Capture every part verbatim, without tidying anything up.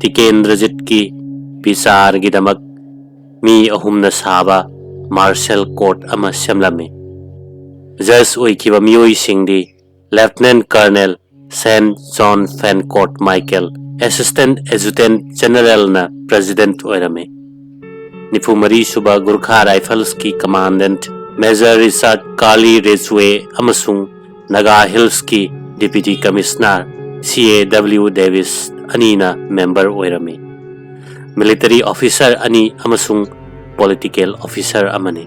ꯇꯤꯀꯦꯟꯗ꯭ꯔꯖꯤꯠꯀꯤ ꯕꯤꯆꯥꯔꯒꯤꯗꯃꯛ ꯃꯤ ꯑꯍꯨꯝꯅ ꯁꯥꯕ martial court ꯑꯃ ꯁꯦꯝꯂꯝꯃꯤ꯫ ꯖꯖ ꯑꯣꯏꯈꯤꯕ ꯃꯤꯑꯣꯏꯁꯤꯡꯗꯤ ꯂꯦꯐꯇꯤꯅꯦꯟ ꯀꯔꯅꯦꯜ ꯁꯦꯟ ꯖꯣꯟ ꯐꯦꯟꯀꯣꯔꯠ ꯃꯥꯏꯀꯦꯜ, ꯑꯦꯁꯤꯁꯇꯦꯟ ꯑꯦꯖꯨꯇꯦꯟ ꯖꯦꯅꯔꯦꯜꯅ ꯄ꯭ꯔꯦꯖꯤꯗꯦꯟꯠ ꯑꯣꯏꯔꯝꯃꯤ꯫ ꯅꯤꯐꯨ ꯃꯔꯤ ꯁꯨꯕ ꯒꯨꯔꯈꯥ ꯔꯥꯏꯐꯜꯁꯀꯤ ꯀꯃꯥꯟꯗꯦꯟꯠ ꯃꯦꯖꯔ ꯔꯤꯆꯥꯔꯗ ꯀꯥꯔꯂꯤ ꯔꯦꯖꯋꯦ ꯑꯃꯁꯨꯡ ꯅꯥꯒꯥ ꯍꯤꯜꯁꯀꯤ ꯗꯤꯄ꯭ꯌꯨꯇꯤ ꯀꯃꯤꯁꯅꯔ ꯁꯤ ꯑꯦ ꯗꯕ꯭ꯂꯤꯎ ꯗꯦꯕꯤꯁ ꯑꯅꯤꯅ ꯃꯦꯝꯕꯔ ꯑꯣꯏꯔꯝꯃꯤ꯫ ꯃꯤꯂꯤꯇꯔꯤ ꯑꯣꯐꯤꯁꯔ ꯑꯅꯤ ꯑꯃꯁꯨꯡ ꯄꯣꯂꯤꯇꯤꯀꯦꯜ ꯑꯣꯐꯤꯁꯔ ꯑꯃꯅꯤ꯫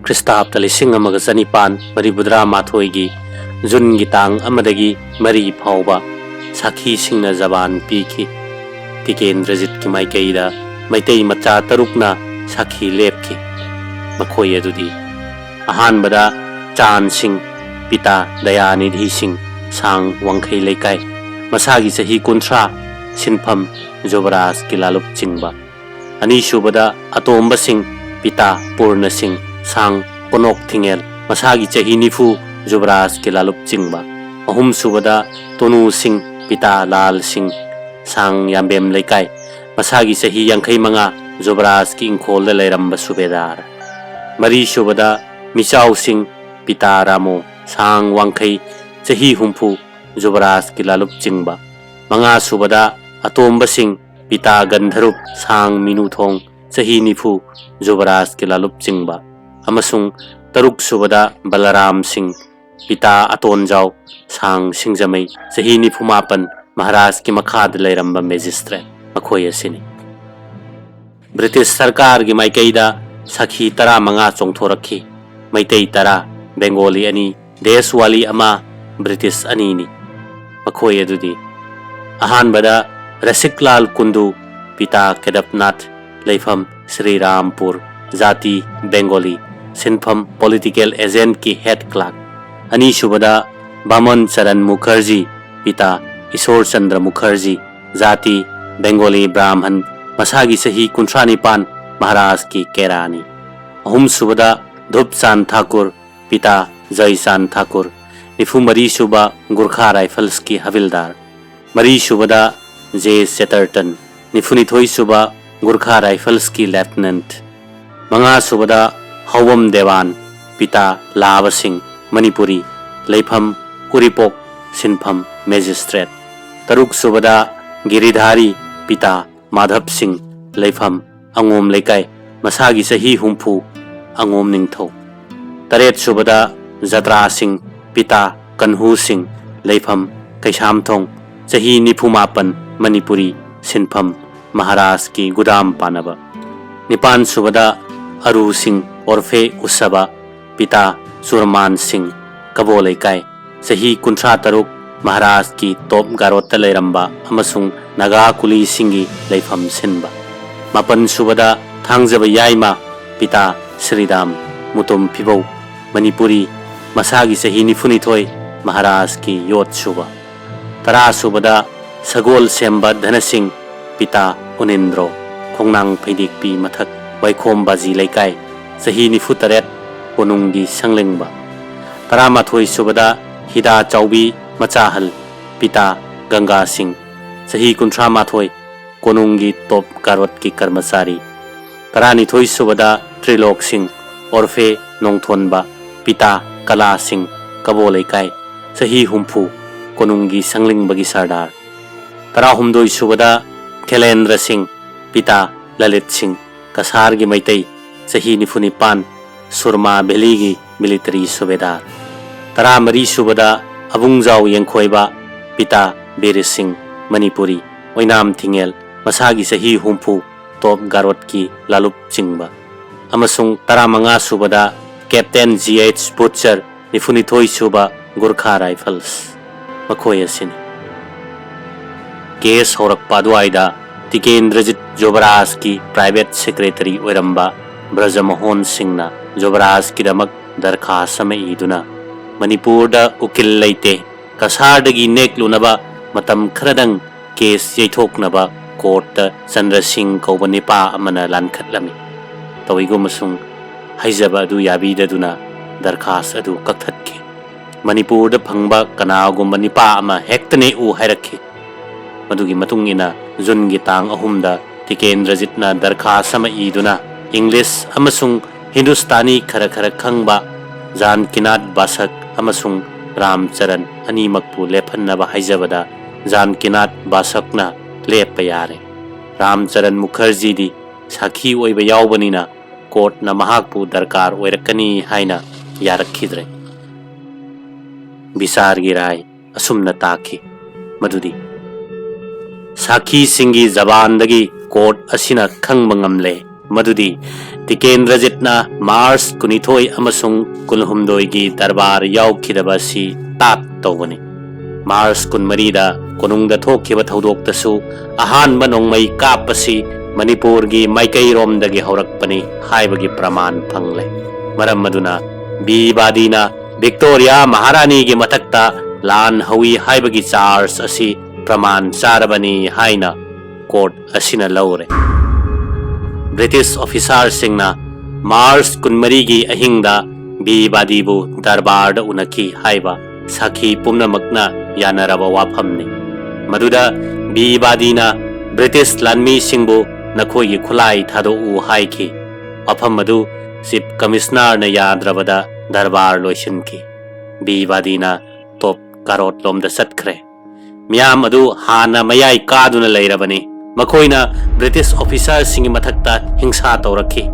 ꯈ꯭ꯔꯤꯁꯇꯥꯕꯇ ꯂꯤꯁꯤꯡ ꯑꯃꯒ ꯆꯅꯤꯄꯥꯟ ꯃꯔꯤꯐꯨꯇꯔꯥ ꯃꯥꯊꯣꯏꯒꯤ ꯖꯨꯟꯒꯤ ꯇꯥꯡ ꯑꯃꯗꯒꯤ ꯃꯔꯤ ꯐꯥꯎꯕ ꯁꯥꯈꯤꯁꯤꯡꯅ ꯖꯕꯥꯟ ꯄꯤꯈꯤ꯫ ꯇꯤꯀꯦꯟꯗ꯭ꯔꯖꯤꯠꯀꯤ ꯃꯥꯏꯀꯩꯗ ꯃꯩꯇꯩ ꯃꯆꯥ ꯇꯔꯨꯛꯅ ꯁꯥꯈꯤ ꯂꯦꯞꯈꯤ꯫ ꯃꯈꯣꯏ ꯑꯗꯨꯗꯤ: ꯑꯍꯥꯟꯕꯗ ꯆꯥꯟ ꯁꯤꯡ, ꯄꯤꯇꯥ ꯗꯌꯥꯅꯤꯙꯤ ꯁꯤꯡ, ꯁꯥꯡ ꯋꯥꯡꯈꯩ ꯂꯩꯀꯥꯏ, ꯃꯁꯥꯒꯤ ꯆꯍꯤ ꯀꯨꯟꯊ꯭ꯔꯥ, ꯁꯤꯟꯐꯝ ꯖꯨꯕꯔꯥꯖꯀꯤ ꯂꯥꯂꯨꯞ ꯆꯤꯡꯕ꯫ ꯑꯅꯤꯁꯨꯕꯗ ꯑꯇꯣꯝꯕ ꯁꯤꯡ, ꯄꯤꯇꯥ ꯄꯨꯔꯅ ꯁꯤꯡ, ꯁꯥꯡ ꯀꯣꯅꯣꯛ ꯊꯤꯡꯉꯦꯜ, ꯃꯁꯥꯒꯤ ꯆꯍꯤ ꯅꯤꯐꯨ, ꯖꯨꯕꯔꯥꯖꯀꯤ ꯂꯥꯂꯨꯞ ꯆꯤꯡꯕ꯫ ꯑꯍꯨꯝꯁꯨꯕꯗ ꯇꯣꯅꯨ ꯁꯤꯡ, ꯄꯤꯇꯥ ꯂꯥꯜ ꯁꯤꯡ, ꯁꯥꯡ ꯌꯥꯝꯕꯦꯝ ꯂꯩꯀꯥꯏ, ꯃꯁꯥꯒꯤ ꯆꯍꯤ ꯌꯥꯡꯈꯩ ꯃꯉꯥ, ꯖꯨꯕꯔꯥꯖꯀꯤ ꯏꯪꯈꯣꯜꯗ ꯂꯩꯔꯝꯕ ꯁꯨꯕꯦꯗꯥꯔ꯫ ꯃꯔꯤꯁꯨꯕꯗ ꯃꯤꯆꯥꯎ ꯁꯤꯡ, ꯄꯤꯇꯥ ꯔꯥꯃꯣ, ꯁꯥꯡ ꯋꯥꯡꯈꯩ, ꯆꯍꯤ ꯍꯨꯝꯐꯨ, ꯖꯨꯕꯔꯥꯖꯀꯤ ꯂꯥꯂꯨꯞ ꯆꯤꯡꯕ꯫ ꯃꯉꯥꯁꯨꯕꯗ ꯑꯇꯣꯝꯕ ꯁꯤꯡ, ꯄꯤꯇꯥ ꯒꯟꯙꯔꯨꯞ, ꯁꯥꯡ ꯃꯤꯅꯨꯊꯣꯡ, ꯆꯍꯤ ꯅꯤꯐꯨ, ꯖꯨꯕꯔꯥꯖꯀꯤ ꯂꯥꯂꯨꯞ ꯆꯤꯡꯕ꯫ ꯑꯃꯁꯨꯡ ꯇꯔꯨꯛꯁꯨꯕꯗ ꯕꯂꯔꯥꯝ ꯁꯤꯡ, ꯄꯤꯇꯥ ꯑꯇꯣꯟꯖꯥꯎ, ꯁꯥꯡ ꯁꯤꯡꯖꯃꯩ, ꯆꯍꯤ ꯅꯤꯐꯨ ꯃꯥꯄꯟ, ꯃꯍꯥꯔꯥꯖꯀꯤ ꯃꯈꯥꯗ ꯂꯩꯔꯝꯕ ꯃꯦꯖꯤꯁꯇ꯭ꯔꯦꯠ, ꯃꯈꯣꯏ ꯑꯁꯤꯅꯤ꯫ ꯕ꯭ꯔꯤꯇꯤꯁ ꯁꯔꯀꯥꯔꯒꯤ ꯃꯥꯏꯀꯩꯗ ꯁꯥꯈꯤ ꯇꯔꯥꯃꯉꯥ ꯆꯣꯡꯊꯣꯔꯛꯈꯤ꯫ ꯃꯩꯇꯩ ꯇꯔꯥ, ꯕꯦꯡꯒꯣꯂꯤ ꯑꯅꯤ, ꯗꯦꯁꯋꯥꯂꯤ ꯑꯃ, ꯕ꯭ꯔꯤꯇꯤꯁ ꯑꯅꯤꯅꯤ꯫ ꯃꯈꯣꯏ ꯑꯗꯨꯗꯤ: ꯑꯍꯥꯟꯕꯗ ꯔꯁꯤꯛꯂꯥꯜ ꯀꯨꯟꯗꯨ, ꯄꯤꯇꯥ ꯀꯦꯗꯞꯅꯥꯊ, ꯂꯩꯐꯝ ꯁ꯭ꯔꯤꯔꯥꯝꯄꯨꯔ, ꯖꯥꯇꯤ ꯕꯦꯡꯒꯣꯂꯤ, ꯁꯤꯟꯐꯝ ꯄꯣꯂꯤꯇꯤꯀꯦꯜ ꯑꯦꯖꯦꯟꯠꯀꯤ ꯍꯦꯗ ꯀ꯭ꯂꯥꯔꯛ꯫ ꯑꯅꯤꯁꯨꯕꯗ ꯕꯥꯃꯟ ꯆꯔꯟ ꯃꯨꯈꯔꯖꯤ, ꯄꯤꯇꯥ ꯏꯁꯣꯔ ꯆꯟꯗ꯭ꯔ ꯃꯨꯈꯔꯖꯤ, ꯖꯥꯇꯤ ꯕꯦꯡꯒꯣꯂꯤ ꯕ꯭ꯔꯥꯍꯃꯟ, ꯃꯁꯥꯒꯤ ꯆꯍꯤ ꯀꯨꯟꯊ꯭ꯔꯥ ꯅꯤꯄꯥꯟ, ꯃꯍꯥꯔꯥꯖꯀꯤ ꯀꯦꯔꯥꯅꯤ꯫ ꯑꯍꯨꯝꯁꯨꯕꯗ ꯙꯨꯞꯆꯥꯟ ꯊꯥꯀꯨꯔ, ꯄꯤꯇꯥ ꯖꯣꯏꯆꯥꯟ ꯊꯥꯀꯨꯔ, ꯅꯤꯐꯨ ꯃꯔꯤ ꯁꯨꯕ ꯒꯨꯔꯈꯥ ꯔꯥꯏꯐꯜꯁꯀꯤ ꯍꯕꯤꯜꯗꯥꯔ꯫ ꯃꯔꯤ ꯁꯨꯕꯗ ꯖꯦ ꯆꯦꯇꯔꯇꯟ, ꯅꯤꯐꯨꯅꯤꯊꯣꯏ ꯁꯨꯕ ꯒꯨꯔꯈꯥ ꯔꯥꯏꯐꯜꯁꯀꯤ ꯂꯦꯐꯇꯤꯅꯦꯟꯠ, ꯃꯉꯥ ꯁꯨꯕꯗ ꯍꯧꯕꯝ ꯗꯦꯋꯥꯟ, ꯄꯤꯇꯥ ꯂꯥꯕ ꯁꯤꯡ, ꯃꯅꯤꯄꯨꯔꯤ, ꯂꯩꯐꯝ ꯎꯔꯤꯄꯣꯛ, ꯁꯤꯟꯐꯝ ꯃꯦꯖꯤꯁꯇ꯭ꯔꯦꯠ, ꯇꯔꯨꯛ ꯁꯨꯕꯗ ꯒꯤꯔꯤꯙꯥꯔꯤ, ꯄꯤꯇꯥ ꯃꯥꯙꯕ ꯁꯤꯡ, ꯂꯩꯐꯝ ꯑꯉꯣꯝ ꯂꯩꯀꯥꯏ, ꯃꯁꯥꯒꯤ ꯆꯍꯤ ꯍꯨꯝꯐꯨ, ꯑꯉꯣꯝ ꯅꯤꯡꯊꯧ, ꯇꯔꯦꯠ ꯁꯨꯕꯗ ꯖꯇ꯭ꯔꯥ ꯁꯤꯡ, ꯄꯤꯇꯥ ꯀꯟꯍꯨ ꯁꯤꯡ, ꯂꯩꯐꯝ ꯀꯩꯁꯥꯝꯊꯣꯡ, ꯆꯍꯤ ꯅꯤꯐꯨ ꯃꯥꯄꯟ, ꯃꯅꯤꯄꯨꯔꯤ, ꯁꯤꯟꯐꯝ ꯃꯍꯥꯔꯥꯖꯀꯤ ꯒꯨꯗꯥꯝ ꯄꯥꯟꯅꯕ, ꯅꯤꯄꯥꯟ ꯁꯨꯕꯗ ꯑꯔꯨ ꯁꯤꯡ, ꯑꯣꯔꯐꯦ ꯎꯁꯕ, ꯄꯤꯇꯥ ꯆꯨꯔꯃꯥꯟ ꯁꯤꯡ, ꯀꯕꯣ ꯂꯩꯀꯥꯏ, ꯆꯍꯤ ꯀꯨꯟꯊ꯭ꯔꯥ ꯇꯔꯨꯛ, ꯃꯍꯥꯔꯥꯖꯀꯤ ꯇꯣꯞ ꯒꯥꯔꯣꯠꯇ ꯂꯩꯔꯝꯕ ꯑꯃꯁꯨꯡ ꯅꯥꯒꯥ ꯀꯨꯂꯤꯁꯤꯡꯒꯤ ꯂꯩꯐꯝ ꯁꯤꯟꯕ, ꯃꯥꯄꯟ ꯁꯨꯕꯗ ꯊꯥꯡꯖꯕ ꯌꯥꯏꯃ, ꯄꯤꯇꯥ ꯁ꯭ꯔꯤꯔꯥꯝ, ꯃꯨꯇꯨꯝ ꯐꯤꯕꯧ, ꯃꯅꯤꯄꯨꯔꯤ, ꯃꯁꯥꯒꯤ ꯆꯍꯤ ꯅꯤꯐꯨꯅꯤꯊꯣꯏ, ꯃꯍꯥꯔꯥꯖꯀꯤ ꯌꯣꯠ ꯁꯨꯕ, ꯇꯔꯥ ꯁꯨꯕꯗ ꯁꯒꯣꯜ ꯁꯦꯝꯕ ꯙꯅꯁꯤꯡ, ꯄꯤꯇꯥ ꯎꯅꯤꯟꯗ꯭ꯔꯣ, ꯈꯣꯡꯅꯥꯡ ꯐꯩꯗꯦꯛꯄꯤ ꯃꯊꯛ, ꯋꯥꯏꯈꯣꯝ ꯕꯥꯖꯤ ꯂꯩꯀꯥꯏ, ꯆꯍꯤ ꯅꯤꯐꯨ ꯇꯔꯦꯠ, ꯀꯣꯅꯨꯡꯒꯤ ꯁꯪꯂꯦꯡꯕ, ꯇꯔꯥꯃꯥꯊꯣꯏ ꯁꯨꯕꯗ ꯍꯤꯗꯥ ꯆꯥꯎꯕꯤ ꯃꯆꯥꯍꯜ, ꯄꯤꯇꯥ ꯒꯪꯒꯥ ꯁꯤꯡ, ꯆꯍꯤ ꯀꯨꯟꯊ꯭ꯔꯥ ꯃꯥꯊꯣꯏ, ꯀꯣꯅꯨꯡꯒꯤ ꯇꯣꯞ ꯒꯥꯔꯣꯠꯀꯤ ꯀꯔꯃꯆꯥꯔꯤ, ꯇꯔꯥꯅꯤꯊꯣꯏ ꯁꯨꯕꯗ ꯇ꯭ꯔꯤꯂꯣꯛ ꯁꯤꯡ, ꯑꯣꯔꯐꯦ ꯅꯣꯡꯊꯣꯟꯕ, ꯄꯤꯇꯥ ꯀꯂꯥ ꯁꯤꯡ, ꯀꯕꯣ ꯂꯩꯀꯥꯏ, ꯆꯍꯤ ꯍꯨꯝꯐꯨ, ꯀꯣꯅꯨꯡꯒꯤ ꯁꯪꯂꯤꯡꯕꯒꯤ ꯁꯔꯗꯥꯔ, ꯇꯔꯥꯍꯨꯝꯗꯣꯏ ꯁꯨꯕꯗ ꯈꯦꯂꯦꯟꯗ꯭ꯔ ꯁꯤꯡ, ꯄꯤꯇꯥ ꯂꯂꯤꯠ ꯁꯤꯡ, ꯀꯁꯥꯔꯒꯤ ꯃꯩꯇꯩ, ꯆꯍꯤ ꯅꯤꯐꯨ ꯅꯤꯄꯥꯟ, ꯁꯨꯔꯃꯥ ꯚꯦꯂꯤꯒꯤ ꯃꯤꯂꯤꯇꯔꯤ ꯁꯨꯕꯦꯗꯥꯔ, ꯇꯔꯥꯃꯔꯤ ꯁꯨꯕꯗ ꯑꯕꯨꯡꯖꯥꯎ ꯌꯦꯡꯈꯣꯏꯕ, ꯄꯤꯇꯥ ꯕꯤꯔ ꯁꯤꯡ, ꯃꯅꯤꯄꯨꯔꯤ, ꯑꯣꯏꯅꯥꯝ ꯊꯤꯡꯉꯦꯜ, ꯃꯁꯥꯒꯤ ꯆꯍꯤ ꯍꯨꯝꯐꯨ, ꯇꯣꯞ ꯒꯥꯔꯣꯠꯀꯤ ꯂꯥꯂꯨꯞ ꯆꯤꯡꯕ, ꯑꯃꯁꯨꯡ ꯇꯔꯥꯃꯉꯥ ꯁꯨꯕꯗ ꯀꯦꯞꯇꯦꯟ ꯖꯤ ꯑꯩꯆ ꯕꯨꯠꯆꯔ, ꯅꯤꯐꯨꯅꯤꯊꯣꯏ ꯁꯨꯕ ꯒꯨꯔꯈꯥ ꯔꯥꯏꯐꯜꯁ, ꯃꯈꯣꯏ ꯑꯁꯤꯅꯤ꯫ ꯀꯦꯁ ꯍꯧꯔꯛꯄ ꯑꯗꯨꯋꯥꯏꯗ ꯇꯤꯀꯦꯟꯗ꯭ꯔꯖꯤꯠ ꯖꯨꯕꯔꯥꯖꯀꯤ ꯄ꯭ꯔꯥꯏꯚꯦꯠ ꯁꯦꯀ꯭ꯔꯦꯇꯔꯤ ꯑꯣꯏꯔꯝꯕ ꯕ꯭ꯔꯖꯃꯣꯍꯟ ꯁꯤꯡꯅ ꯖꯨꯕꯔꯥꯖꯀꯤꯗꯃꯛ ꯗꯔꯈꯥꯁ ꯑꯃ ꯏꯗꯨꯅ ꯃꯅꯤꯄꯨꯔꯗ ꯎꯀꯤꯜ ꯂꯩꯇꯦ, ꯀꯁꯥꯔꯗꯒꯤ ꯅꯦꯛꯂꯨꯅꯕ ꯃꯇꯝ ꯈꯔꯗꯪ ꯀꯦꯁ ꯌꯩꯊꯣꯛꯅꯕ ꯀꯣꯔꯠꯇ ꯆꯟꯗ꯭ꯔ ꯁꯤꯡ ꯀꯧꯕ ꯅꯤꯄꯥ ꯑꯃꯅ ꯂꯥꯟꯈꯠꯂꯝꯃꯤ꯫ ꯇꯧꯏꯒꯨꯝꯕꯁꯨꯡ ꯍꯥꯏꯖꯕ ꯑꯗꯨ ꯌꯥꯕꯤꯗꯗꯨꯅ ꯗꯔꯈꯥꯁ ꯑꯗꯨ ꯀꯛꯊꯠꯈꯤ꯫ ꯃꯅꯤꯄꯨꯔꯗ ꯐꯪꯕ ꯀꯅꯥꯒꯨꯝꯕ ꯅꯤꯄꯥ ꯑꯃ ꯍꯦꯛꯇ ꯅꯦꯛꯎ ꯍꯥꯏꯔꯛꯈꯤ꯫ ꯃꯗꯨꯒꯤ ꯃꯇꯨꯡ ꯏꯟꯅ ꯖꯨꯟꯒꯤ ꯇꯥꯡ ꯑꯍꯨꯝꯗ ꯇꯤꯀꯦꯟꯗ꯭ꯔꯖꯤꯠꯅ ꯗꯔꯈꯥꯁ ꯑꯃ ꯏꯗꯨꯅ ꯏꯪꯂꯤꯁ ꯑꯃꯁꯨꯡ ꯍꯤꯟꯗꯨꯁꯇꯥꯅꯤ ꯈꯔ ꯈꯔ ꯈꯪꯕ ꯖꯥꯟꯀꯤꯅꯥꯊ ꯕꯥꯁꯛ ꯑꯃꯁꯨꯡ ꯔꯥꯝꯆꯔꯟ ꯑꯅꯤꯃꯛꯄꯨ ꯂꯦꯞꯍꯟꯅꯕ ꯍꯥꯏꯖꯕꯗ ꯖꯥꯟꯀꯤꯅꯥꯊ ꯕꯥꯁꯛꯅ ꯂꯦꯞꯄ ꯌꯥꯔꯦ꯫ ꯔꯥꯝꯆꯔꯟ ꯃꯨꯈꯔꯖꯤꯗꯤ ꯁꯥꯈꯤ ꯑꯣꯏꯕ ꯌꯥꯎꯕꯅꯤꯅ ꯀꯣꯔꯠꯅ ꯃꯍꯥꯛꯄꯨ ꯗꯔꯀꯥꯔ ꯑꯣꯏꯔꯛꯀꯅꯤ ꯍꯥꯏꯅ ꯌꯥꯔꯛꯈꯤꯗ꯭ꯔꯦ꯫ ꯕꯤꯆꯥꯔꯒꯤ ꯔꯥꯏ ꯑꯁꯨꯝꯅ ꯇꯥꯈꯤ ꯃꯗꯨꯗꯤ ꯁꯥꯈꯤꯁꯤꯡꯒꯤ ꯖꯕꯥꯟꯗꯒꯤ ꯀꯣꯔꯠ ꯑꯁꯤꯅ ꯈꯪꯕ ꯉꯝꯂꯦ ꯃꯗꯨꯗꯤ ꯇꯤꯀꯦꯟꯗ꯭ꯔꯖꯤꯠꯅ ꯃꯥꯔꯆ ꯀꯨꯟꯅꯤꯊꯣꯏ ꯑꯃꯁꯨꯡ ꯀꯨꯟꯍꯨꯝꯗꯣꯏꯒꯤ ꯗꯔꯕꯥꯔ ꯌꯥꯎꯈꯤꯗꯕ ꯑꯁꯤ ꯇꯥꯠ ꯇꯧꯕꯅꯤ꯫ ꯃꯥꯔꯆ ꯀꯨꯟꯃꯔꯤꯗ ꯀꯣꯅꯨꯡꯗ ꯊꯣꯛꯈꯤꯕ ꯊꯧꯗꯣꯛꯇꯁꯨ ꯑꯍꯥꯟꯕ ꯅꯣꯡꯃꯩ ꯀꯥꯞꯄꯁꯤ ꯃꯅꯤꯄꯨꯔꯒꯤ ꯃꯥꯏꯀꯩꯔꯣꯝꯗꯒꯤ ꯍꯧꯔꯛꯄꯅꯤ ꯍꯥꯏꯕꯒꯤ ꯄ꯭ꯔꯃꯥꯟ ꯐꯪꯂꯦ꯫ ꯃꯔꯝ ꯑꯗꯨꯅ ꯕꯤꯕꯥꯗꯤꯅ ꯚꯤꯛꯇꯣꯔꯤꯌꯥ ꯃꯍꯥꯔꯥꯅꯤꯒꯤ ꯃꯊꯛꯇ ꯂꯥꯟ ꯍꯧꯏ ꯍꯥꯏꯕꯒꯤ ꯆꯥꯔꯖ ꯑꯁꯤ ꯄ꯭ꯔꯃꯥꯟ ꯆꯥꯔꯕꯅꯤ ꯍꯥꯏꯅ ꯀꯣꯔꯠ ꯑꯁꯤꯅ ꯂꯧꯔꯦ꯫ ꯕ꯭ꯔꯤꯇꯤꯁ ꯑꯣꯐꯤꯁꯥꯔꯁꯤꯡꯅ ꯃꯥꯔꯆ ꯀꯨꯟꯃꯔꯤꯒꯤ ꯑꯍꯤꯡꯗ ꯕꯤꯕꯥꯗꯤꯕꯨ ꯗꯔꯕꯥꯔꯗ ꯎꯅꯈꯤ ꯍꯥꯏꯕ ꯁꯥꯈꯤ ꯄꯨꯝꯅꯃꯛꯅ ꯌꯥꯅꯔꯕ ꯋꯥꯐꯝꯅꯤ꯫ ꯃꯗꯨꯗ ꯕꯤꯕꯥꯗꯤꯅ ꯕ꯭ꯔꯤꯇꯤꯁ ꯂꯥꯟꯃꯤꯁꯤꯡꯕꯨ ꯅꯈꯣꯏꯒꯤ ꯈꯨꯠꯂꯥꯏ ꯊꯥꯗꯣꯛꯎ ꯍꯥꯏꯈꯤ꯫ ꯋꯥꯐꯝ ꯑꯗꯨ ꯆꯤꯐ ꯀꯃꯤꯁꯅꯔꯅ ꯌꯥꯗ꯭ꯔꯕꯗ ꯗꯔꯕꯥꯔ ꯂꯣꯏꯁꯤꯟꯈꯤ꯫ ꯕꯤꯕꯥꯗꯤꯅ ꯇꯣꯞ ꯀꯥꯔꯣꯠꯂꯣꯝꯗ ꯆꯠꯈ꯭ꯔꯦ꯫ ꯃꯤꯌꯥꯝ ꯑꯗꯨ ꯍꯥꯟꯅ ꯃꯌꯥꯏ ꯀꯥꯗꯨꯅ ꯂꯩꯔꯕꯅꯤ꯫ ꯃꯈꯣꯏꯅ ꯕ꯭ꯔꯤꯇꯤꯁ ꯑꯣꯐꯤꯁꯥꯔꯁꯤꯡꯒꯤ ꯃꯊꯛꯇ ꯍꯤꯡꯁꯥ ꯇꯧꯔꯛꯈꯤ꯫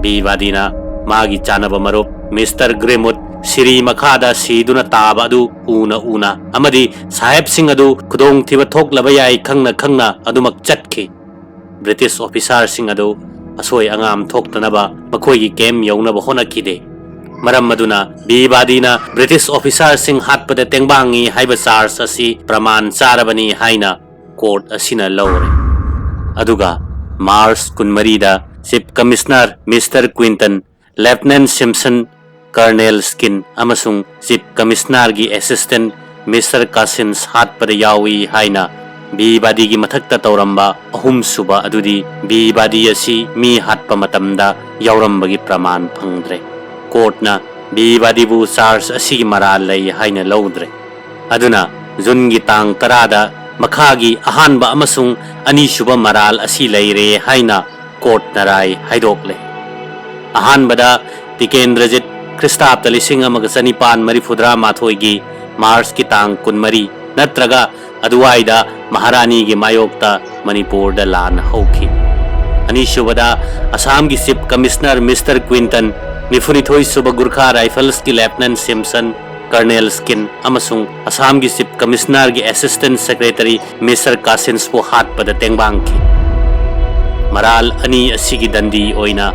ꯕꯤꯕꯥꯗꯤꯅ ꯃꯥꯒꯤ ꯆꯥꯅꯕ ꯃꯔꯨꯞ ꯃꯤꯁꯇꯔ ꯒ꯭ꯔꯤꯝꯋꯨꯗ ꯁꯤꯔꯤ ꯃꯈꯥꯗ ꯁꯤꯗꯨꯅ ꯇꯥꯕ ꯑꯗꯨ ꯎꯅ ꯎꯅ ꯑꯃꯗꯤ ꯁꯥꯍꯦꯕꯁꯤꯡ ꯑꯗꯨ ꯈꯨꯗꯣꯡꯊꯤꯕ ꯊꯣꯛꯂꯕ ꯌꯥꯏ ꯈꯪꯅ ꯈꯪꯅ ꯑꯗꯨꯃꯛ ꯆꯠꯈꯤ꯫ ꯕ꯭ꯔꯤꯇꯤꯁ ꯑꯣꯐꯤꯁꯥꯔꯁꯤꯡ ꯑꯗꯨ ꯑꯁꯣꯏ ꯑꯉꯥꯝ ꯊꯣꯛꯇꯅꯕ ꯃꯈꯣꯏꯒꯤ ꯀꯦꯝ ꯌꯧꯅꯕ ꯍꯣꯠꯅꯈꯤꯗꯦ꯫ ꯃꯔꯝ ꯑꯗꯨꯅ ꯕꯤꯕꯥꯗꯤꯅ ꯕ꯭ꯔꯤꯇꯤꯁ ꯑꯣꯐꯤꯁꯥꯔꯁꯤꯡ ꯍꯥꯠꯄꯗ ꯇꯦꯡꯕꯥꯡꯉꯤ ꯍꯥꯏꯕ ꯆꯥꯔꯖ ꯑꯁꯤ ꯄ꯭ꯔꯃꯥꯟ ꯆꯥꯔꯕꯅꯤ ꯍꯥꯏꯅ ꯀꯣꯔꯠ ꯑꯁꯤꯅ ꯂꯧꯔꯦ꯫ ꯑꯗꯨꯒ ꯃꯥꯔꯆ ꯀꯨꯟꯃꯔꯤꯗ chief commissioner mister Quinton, lieutenant Simpson, colonel Skene ꯑꯃꯁꯨꯡ ꯆꯤꯐ ꯀꯃꯤꯁꯅꯔꯒꯤ ꯑꯦꯁꯤꯁꯇꯦꯟ ꯃꯤꯁꯇꯔ ꯀꯥꯁꯤꯟꯁ ꯍꯥꯠꯄꯗ ꯌꯥꯎꯏ ꯍꯥꯏꯅ ꯕꯤꯕꯥꯗꯤꯒꯤ ꯃꯊꯛꯇ ꯇꯧꯔꯝꯕ ꯑꯍꯨꯝꯁꯨꯕ ꯑꯗꯨꯗꯤ ꯕꯤꯕꯥꯗꯤ ꯑꯁꯤ ꯃꯤ ꯍꯥꯠꯄ ꯃꯇꯝꯗ ꯌꯥꯎꯔꯝꯕꯒꯤ ꯄ꯭ꯔꯃꯥꯟ ꯐꯪꯗ꯭ꯔꯦ꯫ ꯀꯣꯔꯠꯅ ꯕꯤꯕꯥꯗꯤꯕꯨ ꯆꯥꯔꯖ ꯑꯁꯤꯒꯤ ꯃꯔꯥꯜ ꯂꯩ ꯍꯥꯏꯅ ꯂꯧꯗ꯭ꯔꯦ꯫ ꯑꯗꯨꯅ ꯖꯨꯟꯒꯤ ꯇꯥꯡ ꯇꯔꯥꯗ ꯃꯈꯥꯒꯤ ꯑꯍꯥꯟꯕ ꯑꯃꯁꯨꯡ ꯑꯅꯤꯁꯨꯕ ꯃꯔꯥꯜ ꯑꯁꯤ ꯂꯩꯔꯦ ꯍꯥꯏꯅ ꯀꯣꯔꯠꯅ ꯔꯥꯏ ꯍꯥꯏꯗꯣꯛꯂꯦ꯫ ꯑꯍꯥꯟꯕꯗ, ꯇꯤꯀꯦꯟꯗ꯭ꯔꯖꯤꯠ ꯈ꯭ꯔꯤꯁꯇꯥꯕꯗ ꯂꯤꯁꯤꯡ ꯑꯃꯒ ꯆꯅꯤꯄꯥꯟ ꯃꯔꯤꯐꯨꯇꯔꯥ ꯃꯥꯊꯣꯏꯒꯤ ꯃꯥꯔꯆꯀꯤ ꯇꯥꯡ ꯀꯨꯟꯃꯔꯤ ꯅꯠꯇ꯭ꯔꯒ ꯑꯗꯨꯋꯥꯏꯗ ꯃꯍꯥꯔꯥꯅꯤꯒꯤ ꯃꯥꯌꯣꯛꯇ ꯃꯅꯤꯄꯨꯔꯗ ꯂꯥꯟ ꯍꯧꯈꯤ꯫ ꯑꯅꯤꯁꯨꯕꯗ, ꯑꯁꯥꯝꯒꯤ ꯆꯤꯐ ꯀꯃꯤꯁꯅꯔ ꯃꯤꯁꯇꯔ ꯀ꯭ꯋꯤꯟꯇꯟ, ꯅꯤꯐꯨꯅꯤꯊꯣꯏ ꯁꯨꯕ ꯒꯨꯔꯈꯥ ꯔꯥꯏꯐꯜꯁꯀꯤ ꯂꯦꯐꯇꯅꯦꯟ ꯁꯤꯝꯁꯟ, ꯀꯔꯅꯦꯜ ꯁ꯭ꯀꯤꯟ ꯑꯃꯁꯨꯡ ꯑꯁꯥꯝꯒꯤ ꯆꯤꯐ ꯀꯃꯤꯁꯅꯔꯒꯤ ꯑꯦꯁꯤꯁꯇꯦꯟꯠ ꯁꯦꯀ꯭ꯔꯦꯇꯔꯤ ꯃꯤꯁꯇꯔ ꯀꯥꯁꯤꯟꯁꯄꯨ ꯍꯥꯠꯄꯗ ꯇꯦꯡꯕꯥꯡꯈꯤ꯫ ꯃꯔꯥꯜ ꯑꯅꯤ ꯑꯁꯤꯒꯤ ꯗꯟꯗꯤ ꯑꯣꯏꯅ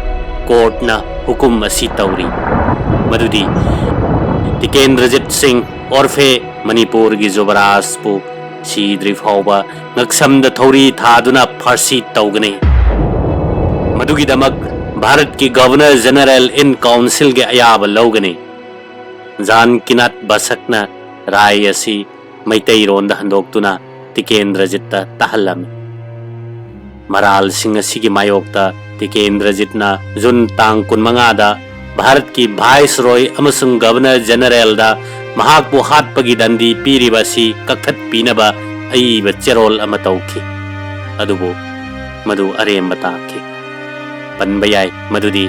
ꯀꯣꯔꯠꯅ ꯍꯨꯀꯨꯝ ꯑꯁꯤ ꯇꯧꯔꯤ, ꯃꯗꯨꯗꯤ ꯇꯤꯀꯦꯟꯗ꯭ꯔꯖꯤꯠ ꯁꯤꯡ ꯑꯣꯔꯐꯦ ꯃꯅꯤꯄꯨꯔꯒꯤ ꯖꯨꯕꯔꯥꯖꯄꯨ ꯁꯤꯗ꯭ꯔꯤ ꯐꯥꯎꯕ ꯉꯛꯁꯝꯗ ꯊꯧꯔꯤ ꯊꯥꯗꯨꯅ ꯐꯥꯔꯁꯤ ꯇꯧꯒꯅꯤ꯫ ꯃꯗꯨꯒꯤꯗꯃꯛ ꯚꯥꯔꯠꯀꯤ ꯒꯚꯔꯅꯔ ꯖꯦꯅꯔꯦꯜ ꯏꯟ ꯀꯥꯎꯟꯁꯤꯜꯒꯤ ꯑꯌꯥꯕ ꯂꯧꯒꯅꯤ꯫ ꯖꯥꯟ ꯀꯤꯅꯥꯠ ꯕꯁꯛꯅ ꯔꯥꯏ ꯑꯁꯤ ꯃꯩꯇꯩꯔꯣꯟꯗ ꯍꯟꯗꯣꯛꯇꯨꯅ ꯇꯤꯀꯦꯟꯗ꯭ꯔꯖꯤꯠꯇ ꯇꯥꯍꯜꯂꯝꯃꯤ꯫ ꯃꯔꯥꯜꯁꯤꯡ ꯑꯁꯤꯒꯤ ꯃꯥꯌꯣꯛꯇ ꯇꯤꯀꯦꯟꯗ꯭ꯔꯖꯤꯠꯅ ꯖꯨꯟ ꯇꯥꯡ ꯀꯨꯟꯃꯉꯥꯗ ꯚꯥꯔꯠꯀꯤ ꯚꯥꯏꯁꯔꯣꯏ ꯑꯃꯁꯨꯡ ꯒꯚꯔꯅꯔ ꯖꯦꯅꯔꯦꯜꯗ ꯃꯍꯥꯛꯄꯨ ꯍꯥꯠꯄꯒꯤ ꯗꯟꯗꯤ ꯄꯤꯔꯤꯕ ꯑꯁꯤ ꯀꯛꯊꯠꯄꯤꯅꯕ ꯑꯏꯕ ꯆꯦꯔꯣꯜ ꯑꯃ ꯇꯧꯈꯤ꯫ ꯑꯗꯨꯕꯨ ꯃꯗꯨ ꯑꯔꯦꯝꯕ ꯇꯥꯈꯤ꯫ ꯄꯟꯕ ꯌꯥꯏ ꯃꯗꯨꯗꯤ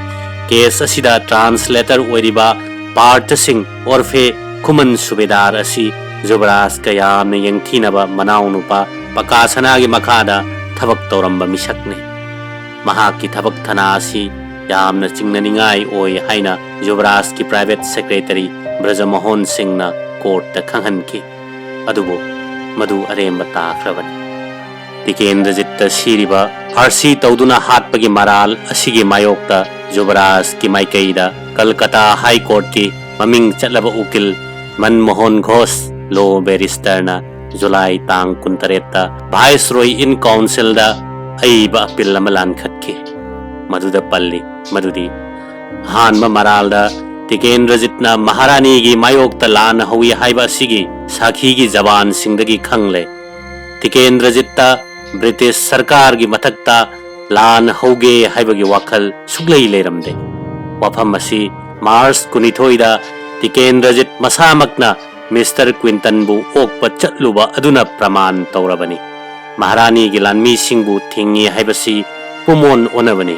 ꯀꯦꯁ ꯑꯁꯤꯗ ꯇ꯭ꯔꯥꯟꯁꯂꯦꯇꯔ ꯑꯣꯏꯔꯤꯕ ꯄꯥꯔꯊ ꯁꯤꯡ ꯑꯣꯔꯐꯦ ꯈꯨꯃꯟ ꯁꯨꯕꯦꯗꯥꯔ ꯑꯁꯤ ꯖꯨꯕꯔꯥꯖꯀ ꯌꯥꯝꯅ ꯌꯦꯡꯊꯤꯅꯕ ꯃꯅꯥꯎꯅꯨꯄꯥ ꯄꯀꯥꯁꯅꯥꯒꯤ ꯃꯈꯥꯗ ꯊꯕꯛ ꯇꯧꯔꯝꯕ ꯃꯤꯁꯛꯅꯤ꯫ ꯃꯍꯥꯛꯀꯤ ꯊꯕꯛ ꯊꯅꯥ ꯑꯁꯤ ꯌꯥꯝꯅ ꯆꯤꯡꯅꯅꯤꯡꯉꯥꯏ ꯑꯣꯏ ꯍꯥꯏꯅ ꯖꯨꯕꯔꯥꯖꯀꯤ ꯄ꯭ꯔꯥꯏꯚꯦꯠ ꯁꯦꯀ꯭ꯔꯦꯇꯔꯤ ꯕ꯭ꯔꯖꯃꯣꯍꯟ ꯁꯤꯡꯅ ꯀꯣꯔꯠꯇ ꯈꯪꯍꯟꯈꯤ꯫ ꯑꯗꯨꯕꯨ ꯃꯗꯨ ꯑꯔꯦꯝꯕ ꯇꯥꯈ꯭ꯔꯕꯅꯤ꯫ ꯇꯤꯀꯦꯟꯗ꯭ꯔꯖꯤꯠꯇ ꯁꯤꯔꯤꯕ ꯐꯥꯔꯁꯤ ꯇꯧꯗꯨꯅ ꯍꯥꯠꯄꯒꯤ ꯃꯔꯥꯜ ꯑꯁꯤꯒꯤ ꯃꯥꯌꯣꯛꯇ ꯖꯨꯕꯔꯥꯖꯀꯤ ꯃꯥꯏꯀꯩꯗ ꯀꯜꯀꯇꯥ ꯍꯥꯏ ꯀꯣꯔꯠꯀꯤ ꯃꯃꯤꯡ ꯆꯠꯂꯕ ꯎꯀꯤꯜ ꯃꯟꯃꯣꯍꯟ ꯘꯣꯁ ꯂꯣ ꯕꯦꯔꯤꯁꯇꯔꯅ ꯖꯨꯂꯥꯏ ꯇꯥꯡ ꯀꯨꯟꯇꯔꯦꯠꯇ ꯚꯥꯏꯁꯔꯣꯏ ꯏꯟ ꯀꯥꯎꯟꯁꯤꯜꯗ ꯑꯏꯕ ꯑꯄꯤꯜ ꯑꯃ ꯂꯥꯟꯈꯠꯈꯤ꯫ ꯃꯗꯨꯗ ꯄꯜꯂꯤ ꯃꯗꯨꯗꯤ ꯑꯍꯥꯟꯕ ꯃꯔꯥꯜꯗ ꯇꯤꯀꯦꯟꯗ꯭ꯔꯖꯤꯠꯅ ꯃꯍꯥꯔꯥꯅꯤꯒꯤ ꯃꯥꯌꯣꯛꯇ ꯂꯥꯟ ꯍꯧꯏ ꯍꯥꯏꯕ ꯑꯁꯤꯒꯤ ꯁꯥꯈꯤꯒꯤ ꯖꯕꯥꯟꯁꯤꯡꯗꯒꯤ ꯈꯪꯂꯦ꯫ ꯇꯤꯀꯦꯟꯗ꯭ꯔꯖꯤꯠꯇ ꯕ꯭ꯔꯤꯇꯤꯁ ꯁꯔꯀꯥꯔꯒꯤ ꯃꯊꯛꯇ ꯂꯥꯟ ꯍꯧꯒꯦ ꯍꯥꯏꯕꯒꯤ ꯋꯥꯈꯜ ꯁꯨꯛꯂꯩ ꯂꯩꯔꯝꯗꯦ꯫ ꯋꯥꯐꯝ ꯑꯁꯤ ꯃꯥꯔꯆ ꯀꯨꯟꯅꯤꯊꯣꯏꯗ ꯇꯤꯀꯦꯟꯗ꯭ꯔꯖꯤꯠ ꯃꯁꯥꯃꯛꯅ ꯃꯤꯁꯇꯔ ꯀ꯭ꯋꯤꯟꯇꯟꯕꯨ ꯑꯣꯛꯄ ꯆꯠꯂꯨꯕ ꯑꯗꯨꯅ ꯄ꯭ꯔꯃꯥꯟ ꯇꯧꯔꯕꯅꯤ꯫ ꯃꯍꯥꯔꯥꯅꯤꯒꯤ ꯂꯥꯟꯃꯤꯁꯤꯡꯕꯨ ꯊꯤꯡꯉꯤ ꯍꯥꯏꯕꯁꯤ ꯄꯨꯃꯣꯟ ꯑꯣꯟꯅꯕꯅꯤ꯫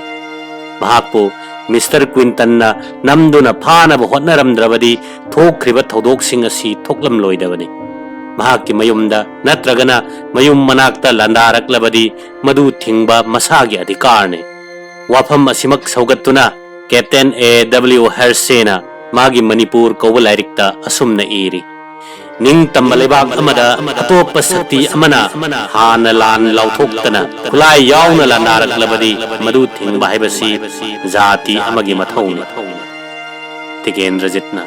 ꯃꯍꯥꯛꯄꯨ ꯃꯤꯁꯇꯔ ꯀ꯭ꯋꯤꯟꯇꯟꯅ ꯅꯝꯗꯨꯅ ꯐꯥꯅꯕ ꯍꯣꯠꯅꯔꯝꯗ꯭ꯔꯕꯗꯤ ꯊꯣꯛꯈ꯭ꯔꯤꯕ ꯊꯧꯗꯣꯛꯁꯤꯡ ꯑꯁꯤ ꯊꯣꯛꯂꯝꯂꯣꯏꯗꯕꯅꯤ꯫ ꯃꯍꯥꯛꯀꯤ ꯃꯌꯨꯝꯗ ꯅꯠꯇ꯭ꯔꯒꯅ ꯃꯌꯨꯝ ꯃꯅꯥꯛꯇ ꯂꯥꯟꯗꯥꯔꯛꯂꯕꯗꯤ ꯃꯗꯨ ꯊꯤꯡꯕ ꯃꯁꯥꯒꯤ ꯑꯙꯤꯀꯥꯔꯅꯤ꯫ ꯋꯥꯐꯝ ꯑꯁꯤꯃꯛ ꯁꯧꯒꯠꯇꯨꯅ ꯀꯦꯞꯇꯦꯟ ꯑꯦ ꯗꯕ꯭ꯂꯤꯎ ꯍꯦꯔꯁꯦꯅ ꯃꯥꯒꯤ ꯃꯅꯤꯄꯨꯔ ꯀꯧꯕ ꯂꯥꯏꯔꯤꯛꯇ ꯑꯁꯨꯝꯅ ꯏꯔꯤ, "ꯅꯤꯡꯇꯝꯕ ꯂꯩꯕꯥꯛ ꯑꯃꯗ ꯑꯇꯣꯞꯄ ꯁꯛꯇꯤ ꯑꯃꯅ ꯍꯥꯟꯅ ꯂꯥꯟ ꯂꯥꯎꯊꯣꯛꯇꯅ ꯈꯨꯠꯂꯥꯏ ꯌꯥꯎꯅ ꯂꯥꯟꯗꯥꯔꯛꯂꯕꯗꯤ ꯃꯗꯨ ꯊꯤꯡꯕ ꯍꯥꯏꯕꯁꯤ ꯖꯥꯇꯤ ꯑꯃꯒꯤ ꯃꯊꯧꯅꯤ"꯫ ꯇꯤꯀꯦꯟꯗ꯭ꯔꯖꯤꯠꯅ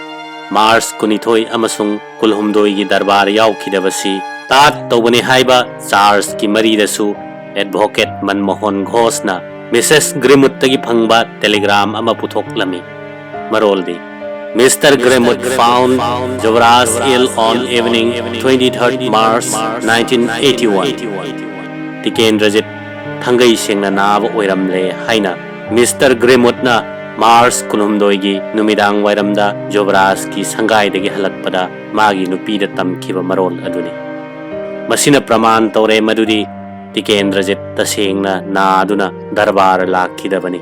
ꯃꯥꯔꯆ ꯀꯨꯟꯅꯤꯊꯣꯏ ꯑꯃꯁꯨꯡ ꯀꯨꯟꯍꯨꯝꯗꯣꯏꯒꯤ ꯗꯔꯕꯥꯔ ꯌꯥꯎꯈꯤꯗꯕꯁꯤ ꯇꯥꯠ ꯇꯧꯕꯅꯤ ꯍꯥꯏꯕ ꯆꯥꯔꯖꯀꯤ ꯃꯔꯤꯗꯁꯨ ꯑꯦꯗꯚꯣꯀꯦꯠ ꯃꯟꯃꯣꯍꯟ ꯘꯣꯁꯅ ꯃꯤꯁꯦꯁ ꯒ꯭ꯔꯦꯃꯨꯠꯇꯒꯤ ꯐꯪꯕ ꯇꯦꯂꯤꯒ꯭ꯔꯥꯝ ꯑꯃ ꯄꯨꯊꯣꯛꯂꯝꯃꯤ꯫ ꯃꯔꯣꯜꯗꯤ, "Mister Gremut found Jovraj ill on evening twenty-third March nineteen eighty-one." Tikendrajit ꯊꯥꯡꯒꯩ ꯁꯦꯡꯅ ꯅꯥꯕ ꯑꯣꯏꯔꯝꯂꯦ ꯍꯥꯏꯅ ꯃꯤꯁꯇꯔ ꯒ꯭ꯔꯦꯃꯨꯠꯅ ꯃꯥꯔꯆ ꯀꯨꯟꯍꯨꯝꯗꯣꯏꯒꯤ ꯅꯨꯃꯤꯗꯥꯡ ꯋꯥꯏꯔꯝꯗ ꯖꯣꯕꯔꯥꯖꯀꯤ ꯁꯪꯒꯥꯏꯗꯒꯤ ꯍꯜꯂꯛꯄꯗ ꯃꯥꯒꯤ ꯅꯨꯄꯤꯗ ꯇꯝꯈꯤꯕ ꯃꯔꯣꯜ ꯑꯗꯨꯅꯤ꯫ ꯃꯁꯤꯅ ꯄ꯭ꯔꯃꯥꯟ ꯇꯧꯔꯦ ꯃꯗꯨꯗꯤ ꯇꯤꯀꯦꯟꯗ꯭ꯔꯖꯤꯠ ꯇꯁꯦꯡꯅ ꯅꯥꯗꯨꯅ ꯗꯔꯕꯥꯔ ꯂꯥꯛꯈꯤꯗꯕꯅꯤ,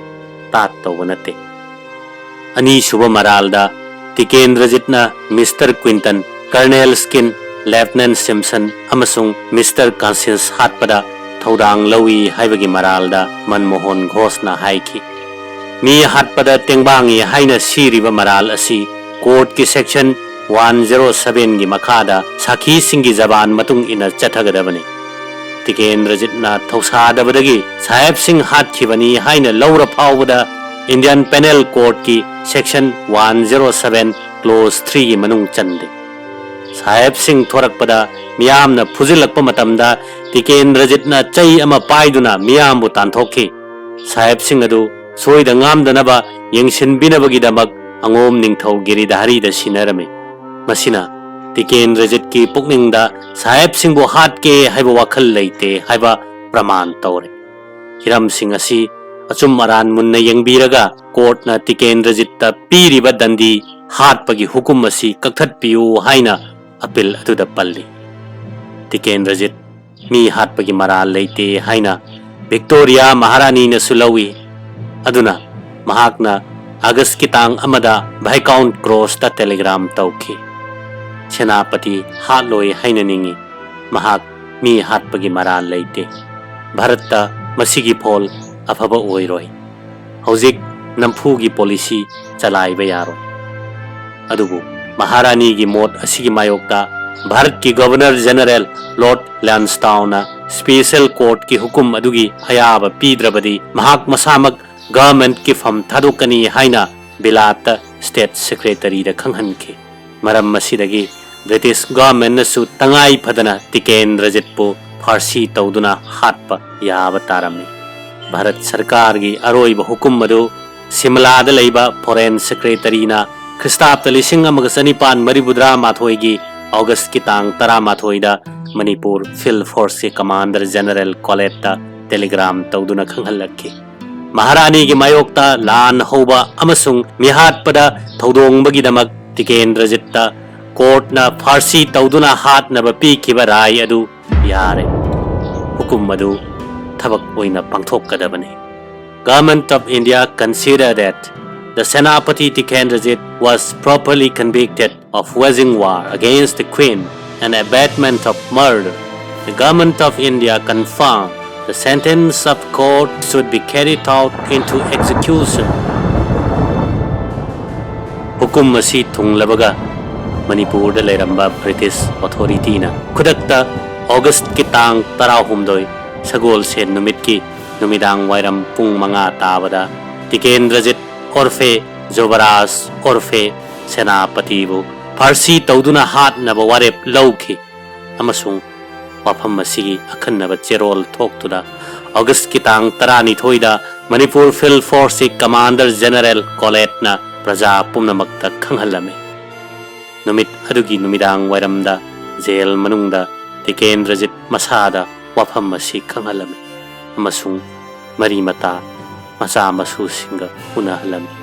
ꯇꯥꯠ ꯇꯧꯕ ꯅꯠꯇꯦ꯫ ꯑꯅꯤꯁꯨꯕ ꯃꯔꯥꯜꯗ ꯇꯤꯀꯦꯟꯗ꯭ꯔꯖꯤꯠꯅ ꯃꯤꯁꯇꯔ ꯀ꯭ꯋꯤꯟꯇꯟ, ꯀꯔꯅꯦꯜ ꯁ꯭ꯀꯤꯟ, ꯂꯦꯐꯇꯅꯦꯟ ꯁꯤꯝꯁꯟ ꯑꯃꯁꯨꯡ ꯃꯤꯁꯇꯔ ꯀꯥꯟꯁꯤꯟꯁ ꯍꯥꯠꯄꯗ ꯊꯧꯗꯥꯡ ꯂꯧꯏ ꯍꯥꯏꯕꯒꯤ ꯃꯔꯥꯜꯗ ꯃꯟꯃꯣꯍꯟ ꯘꯣꯁꯅ ꯍꯥꯏꯈꯤ, "ꯃꯤ ꯍꯥꯠꯄꯗ ꯇꯦꯡꯕꯥꯡꯉꯤ ꯍꯥꯏꯅ ꯁꯤꯔꯤꯕ ꯃꯔꯥꯜ ꯑꯁꯤ ꯀꯣꯔꯠꯀꯤ ꯁꯦꯛꯁꯟ ꯋꯥꯟ ꯖꯦꯔꯣ ꯁꯚꯦꯟꯒꯤ ꯃꯈꯥꯗ ꯁꯥꯈꯤꯁꯤꯡꯒꯤ ꯖꯕꯥꯟ ꯃꯇꯨꯡ ꯏꯟꯅ ꯆꯠꯊꯒꯗꯕꯅꯤ"꯫ ꯇꯤꯀꯦꯟꯗ꯭ꯔꯖꯤꯠꯅ ꯊꯧꯁꯥꯗꯕꯗꯒꯤ ꯁꯥꯍꯦꯕꯁꯤꯡ ꯍꯥꯠꯈꯤꯕꯅꯤ ꯍꯥꯏꯅ ꯂꯧꯔ ꯐꯥꯎꯕꯗ ꯏꯟꯗꯤꯌꯟ ꯄꯦꯅꯦꯜ ꯀꯣꯔꯠꯀꯤ section one zero seven clause ꯊ꯭ꯔꯤꯒꯤ ꯃꯅꯨꯡ ꯆꯟꯗꯦ꯫ ꯁꯥꯍꯦꯕꯁꯤꯡ ꯊꯣꯔꯛꯄꯗ ꯃꯤꯌꯥꯝꯅ ꯐꯨꯖꯤꯜꯂꯛꯄ ꯃꯇꯝꯗ ꯇꯤꯀꯦꯟꯗ꯭ꯔꯖꯤꯠꯅ ꯆꯩ ꯑꯃ ꯄꯥꯏꯗꯨꯅ ꯃꯤꯌꯥꯝꯕꯨ ꯇꯥꯟꯊꯣꯛꯈꯤ꯫ ꯁꯥꯍꯦꯕꯁꯤꯡ ꯑꯗꯨ ꯁꯣꯏꯗ ꯉꯥꯝꯗꯅꯕ ꯌꯦꯡꯁꯤꯟꯕꯤꯅꯕꯒꯤꯗꯃꯛ ꯑꯉꯣꯝ ꯅꯤꯡꯊꯧ ꯒꯤꯔꯤꯙꯥꯔꯤꯗ ꯁꯤꯟꯅꯔꯝꯃꯤ꯫ ꯃꯁꯤꯅ ꯇꯤꯀꯦꯟꯗ꯭ꯔꯖꯤꯠꯀꯤ ꯄꯨꯛꯅꯤꯡꯗ ꯁꯥꯍꯦꯕꯁꯤꯡꯕꯨ ꯍꯥꯠꯀꯦ ꯍꯥꯏꯕ ꯋꯥꯈꯜ ꯂꯩꯇꯦ ꯍꯥꯏꯕ ꯄ꯭ꯔꯃꯥꯟ ꯇꯧꯔꯦ꯫ ꯍꯤꯔꯝꯁꯤꯡ ꯑꯁꯤ ꯑꯆꯨꯝ ꯑꯔꯥꯟ ꯃꯨꯟꯅ ꯌꯦꯡꯕꯤꯔꯒ ꯀꯣꯔꯠꯅ ꯇꯤꯀꯦꯟꯗ꯭ꯔꯖꯤꯠꯇ ꯄꯤꯔꯤꯕ ꯗꯟꯗꯤ ꯍꯥꯠꯄꯒꯤ ꯍꯨꯀꯨꯝ ꯑꯁꯤ ꯀꯛꯊꯠꯄꯤꯌꯨ ꯍꯥꯏꯅ ꯑꯄꯤꯜ ꯑꯗꯨꯗ ꯄꯜꯂꯤ꯫ ꯇꯤꯀꯦꯟꯗ꯭ꯔꯖꯤꯠ ꯃꯤ ꯍꯥꯠꯄꯒꯤ ꯃꯔꯥꯜ ꯂꯩꯇꯦ ꯍꯥꯏꯅ ꯚꯤꯛꯇꯣꯔꯤꯌꯥ ꯃꯍꯥꯔꯥꯅꯤꯅꯁꯨ ꯂꯧꯏ꯫ ꯑꯗꯨꯅ ꯃꯍꯥꯛꯅ ꯑꯥꯒꯁꯀꯤ ꯇꯥꯡ ꯑꯃꯗ ꯚꯥꯏꯀꯥꯎꯟ ꯀ꯭ꯔꯣꯁꯇ ꯇꯦꯂꯤꯒ꯭ꯔꯥꯝ ꯇꯧꯈꯤ꯫ ꯁꯦꯅꯥꯄꯇꯤ ꯍꯥꯠꯂꯣꯏ ꯍꯥꯏꯅ ꯅꯤꯡꯏ꯫ ꯃꯍꯥꯛ ꯃꯤ ꯍꯥꯠꯄꯒꯤ ꯃꯔꯥꯜ ꯂꯩꯇꯦ꯫ ꯚꯥꯔꯠꯇ ꯃꯁꯤꯒꯤ ꯐꯣꯜ ꯑꯐꯕ ꯑꯣꯏꯔꯣꯏ꯫ ꯍꯧꯖꯤꯛ ꯅꯝꯐꯨꯒꯤ ꯄꯣꯂꯤꯁꯤ ꯆꯂꯥꯏꯕ ꯌꯥꯔꯣꯏ꯫ ꯑꯗꯨꯕꯨ ꯃꯍꯥꯔꯥꯅꯤꯒꯤ ꯃꯣꯠ ꯑꯁꯤꯒꯤ ꯃꯥꯌꯣꯛꯇ ꯚꯥꯔꯠꯀꯤ ꯒꯚꯔꯅꯔ ꯖꯦꯅꯔꯦꯜ ꯂꯣꯔꯗ ꯂꯥꯟꯁꯇꯥꯎꯅ ꯁ꯭ꯄꯦꯁꯦꯜ ꯀꯣꯔꯠꯀꯤ ꯍꯨꯀꯨꯝ ꯑꯗꯨꯒꯤ ꯑꯌꯥꯕ ꯄꯤꯗ꯭ꯔꯕꯗꯤ ꯃꯍꯥꯛ ꯃꯁꯥꯃꯛ ꯒꯚꯔꯟꯃꯦꯟꯠꯀꯤ ꯐꯝ ꯊꯥꯗꯣꯛꯀꯅꯤ ꯍꯥꯏꯅ ꯕꯤꯂꯥꯠꯇ ꯁ꯭ꯇꯦꯠ ꯁꯦꯀ꯭ꯔꯦꯇꯔꯤꯗ ꯈꯪꯍꯟꯈꯤ꯫ ꯃꯔꯝ ꯑꯁꯤꯗꯒꯤ ꯕ꯭ꯔꯤꯇꯤꯁ ꯒꯚꯔꯟꯃꯦꯟꯠꯅꯁꯨ ꯇꯉꯥꯏ ꯐꯗꯅ ꯇꯤꯀꯦꯟꯗ꯭ꯔꯖꯤꯠꯄꯨ ꯐꯥꯔꯁꯤ ꯇꯧꯗꯨꯅ ꯍꯥꯠꯄ ꯌꯥꯕ ꯇꯥꯔꯝꯃꯤ꯫ ꯚꯥꯔꯠ ꯁꯔꯀꯥꯔꯒꯤ ꯑꯔꯣꯏꯕ ꯍꯨꯀꯨꯝ ꯑꯗꯨ ꯁꯤꯝꯂꯥꯗ ꯂꯩꯕ ꯐꯣꯔꯦꯟ ꯁꯦꯀ꯭ꯔꯦꯇꯔꯤꯅ ꯈ꯭ꯔꯤꯁꯇꯥꯕꯗ ꯂꯤꯁꯤꯡ ꯑꯃꯒ ꯆꯅꯤꯄꯥꯟ ꯃꯔꯤꯐꯨꯇꯔꯥ ꯃꯥꯊꯣꯏꯒꯤ ꯑꯣꯒꯁꯀꯤ ꯇꯥꯡ ꯇꯔꯥꯃꯥꯊꯣꯏꯗ ꯃꯅꯤꯄꯨꯔ ꯐꯤꯜꯗ ꯐꯣꯔꯁꯀꯤ ꯀꯃꯥꯟꯗꯔ ꯖꯦꯅꯔꯦꯜ ꯀꯣꯂꯦꯠꯇ ꯇꯦꯂꯤꯒ꯭ꯔꯥꯝ ꯇꯧꯗꯨꯅ ꯈꯪꯍꯜꯂꯛꯈꯤ꯫ ꯃꯍꯥꯔꯥꯅꯤꯒꯤ ꯃꯥꯌꯣꯛꯇ ꯂꯥꯟ ꯍꯧꯕ ꯑꯃꯁꯨꯡ ꯃꯤꯍꯥꯠꯄꯗ ꯊꯧꯗꯣꯡꯕꯒꯤꯗꯃꯛ ꯇꯤꯀꯦꯟꯗ꯭ꯔꯖꯤꯠꯇ ꯀꯣꯔꯠꯅ ꯐꯥꯔꯁꯤ ꯇꯧꯗꯨꯅ ꯍꯥꯠꯅꯕ ꯄꯤꯈꯤꯕ ꯔꯥꯏ ꯑꯗꯨ ꯌꯥꯔꯦ꯫ ꯍꯨꯀꯨꯝ ꯑꯗꯨ ꯊꯕꯛ ꯑꯣꯏꯅ ꯄꯥꯡꯊꯣꯛꯀꯗꯕꯅꯤ꯫ Government of India consider that the Senapati Tikendrajit was properly convicted of waging war against the Queen and abetment of murder. The Government of India confirm the sentence of court should be carried out into execution. ꯍꯨꯀꯨꯝ ꯑꯁꯤ ꯊꯨꯡꯂꯕꯒ ꯃꯅꯤꯄꯨꯔꯗ ꯂꯩꯔꯝꯕ British ꯑꯣꯊꯣꯔꯤꯇꯤꯅ ꯈꯨꯗꯛꯇ ꯑꯣꯒꯁꯠꯀꯤ ꯇꯥꯡ ꯇꯔꯥꯍꯨꯝꯗꯣꯏ ꯁꯒꯣꯜꯁꯦꯟ ꯅꯨꯃꯤꯠꯀꯤ ꯅꯨꯃꯤꯗꯥꯡ ꯋꯥꯏꯔꯝ ꯄꯨꯡ ꯃꯉꯥ ꯇꯥꯕꯗ ꯇꯤꯀꯦꯟꯗ꯭ꯔꯖꯤꯠ ꯑꯣꯔꯐꯦ ꯖꯣꯕꯔꯥꯖ ꯑꯣꯔꯐꯦ ꯁꯦꯅꯥꯄꯇꯤꯕꯨ ꯐꯥꯔꯁꯤ ꯇꯧꯗꯨꯅ ꯍꯥꯠꯅꯕ ꯋꯥꯔꯦꯞ ꯂꯧꯈꯤ ꯑꯃꯁꯨꯡ ꯋꯥꯐꯝ ꯑꯁꯤꯒꯤ ꯑꯈꯟꯅꯕ ꯆꯦꯔꯣꯜ ꯊꯣꯛꯇꯨꯅ ꯑꯣꯒꯁꯀꯤ ꯇꯥꯡ ꯇꯔꯥꯅꯤꯊꯣꯏꯗ ꯃꯅꯤꯄꯨꯔ ꯐꯤꯜꯗ ꯐꯣꯔꯁꯀꯤ ꯀꯃꯥꯟꯗꯔ ꯖꯦꯅꯔꯦꯜ ꯀꯣꯂꯦꯠꯅ ꯄ꯭ꯔꯖꯥ ꯄꯨꯝꯅꯃꯛꯇ ꯈꯪꯍꯜꯂꯝꯃꯤ꯫ ꯅꯨꯃꯤꯠ ꯑꯗꯨꯒꯤ ꯅꯨꯃꯤꯗꯥꯡ ꯋꯥꯏꯔꯝꯗ ꯖꯦꯜ ꯃꯅꯨꯡꯗ ꯇꯤꯀꯦꯟꯗ꯭ꯔꯖꯤꯠ ꯃꯁꯥꯗ ꯋꯥꯐꯝ ꯑꯁꯤ ꯈꯪꯍꯜꯂꯝꯃꯤ ꯑꯃꯁꯨꯡ ꯃꯔꯤ ꯃꯇꯥ ꯃꯆꯥ ꯃꯁꯨꯁꯤꯡꯒ ꯎꯅꯍꯜꯂꯝꯃꯤ꯫